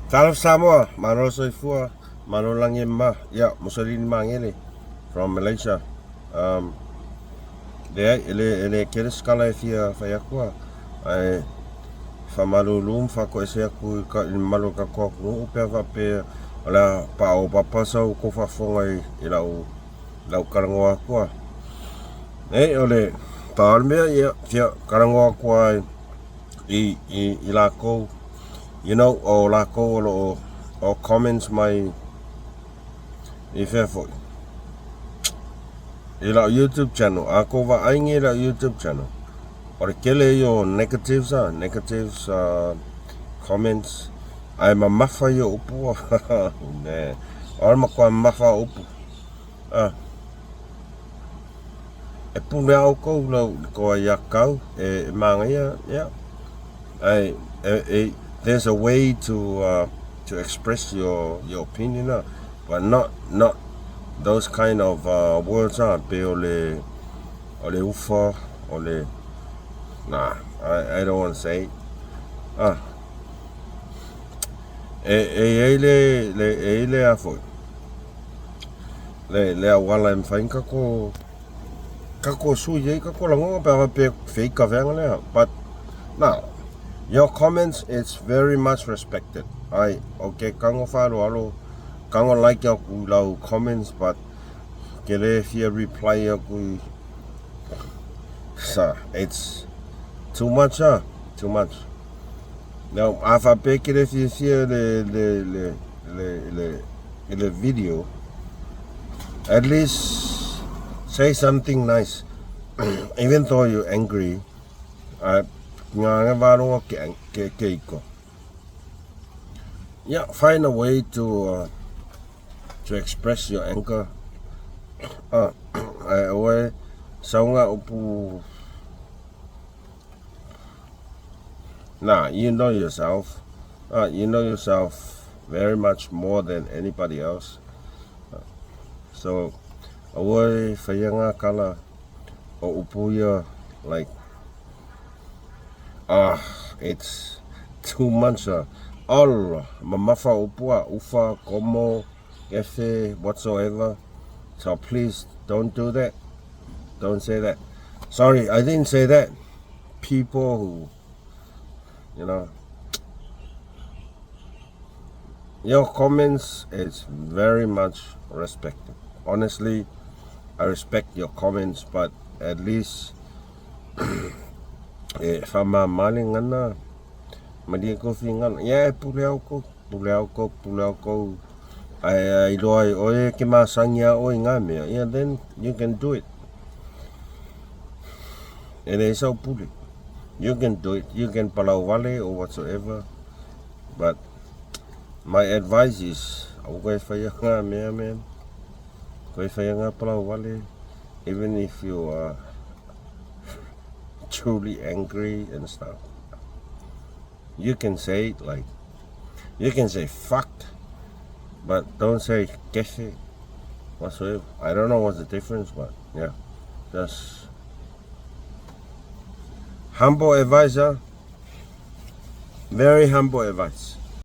Talofa Samoa, malo le soifua, malo le lagi e mama. Ia, Mussolini Magele from Malaysia. Um, leai, e le, e le tele se tala e fia fai atu a, ae faamalulu ma faatoese atu i ka, i le mamalu o le tatou atunuu pe a faapea o le a paopapa sa outou faafofoga i, i lau, lau talanoa atu a. Nei, o le pau o le mea, ia, fia talanoa atu lava i, i, i latou, you know, o latou o lo o, o comments mai i fea foi, i lau YouTube channel, a kou vaai nei i lau YouTube channel, o le tele ia o negatives a, negatives comments, ae mamafa ia o upu a, man, o le matua mamafa o upu, a. E pule a outou lau i tou aiatatau e manaia ia ae e there's a way to uh, to express your your opinion ah but not not those kind of uh, words ah pe o le o le ufa o le nah I, I don't want to say it. ah e e i ai le le e i ai le a foi le le auala e mafai ona tatou tatou sui ai tatou lagona pe a faapea fake ka feaga lea but no your comments it's very much respected ai okay kago faaaloalo kago like aku i lau comments but ke le fia reply aku i sa it's too much ah too much now a faapea ke le fiafia le le le le le i le video at least say something nice even though you're angry uh, ngā ngā vāronga ke, ke, ke iko yeah find a way to uh, to express your anger uh, ai oe saunga upu Nah, you know yourself. Uh, you know yourself very much more than anybody else. Uh, so, aua e whaia ngā kala o upu ia, like, ah, it's too much. Uh, all mamafa upu a, ufa, komo, efe, whatsoever. So please don't do that. Don't say that. Sorry, I didn't say that. People who, you know, your comments is very much respected. Honestly, I respect your comments, but at least e whamamale ngana, malie kofi ngana, yeah, e pule au kou, pule au kou, pule au kou, ai ai loa ai oe ke masangi a oe ngā mea, yeah, then you can do it. E le sau pule. You can do it. You can palau wale or whatsoever. But my advice is, au koe whai ngā mea, man. Koe whai ngā palau wale. Even if you are truly angry and stuff. You can say it like, you can say fuck, but don't say kefe whatsoever. I don't know what's the difference, but yeah, just humble advisor, very humble advice.